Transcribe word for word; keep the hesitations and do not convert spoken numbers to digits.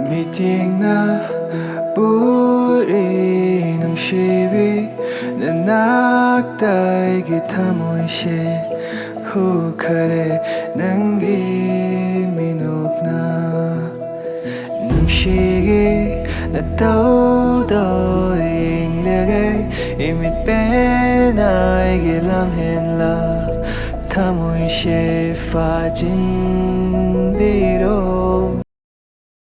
ꯃꯤꯠꯌꯦꯡꯅ ꯄꯨꯔꯤ ꯅꯨꯡꯁꯤꯕꯤ, ꯅꯅꯥꯛꯇ ꯑꯩꯒꯤ ꯊꯃꯣꯏꯁꯦ ꯍꯨꯈꯔꯦ ꯅꯪꯒꯤ ꯃꯤꯅꯣꯛꯅ꯫ ꯅꯨꯡꯁꯤꯒꯤ ꯅꯇꯧꯗꯣ ꯌꯦꯡꯂꯒꯦ, ꯏꯃꯤꯠ ꯄꯦꯟꯅ ꯑꯩꯒꯤ ꯂꯝꯍꯦꯟꯂ ꯊꯃꯣꯏꯁꯦ ꯐꯥꯖꯤꯟꯕꯤꯔꯣ꯫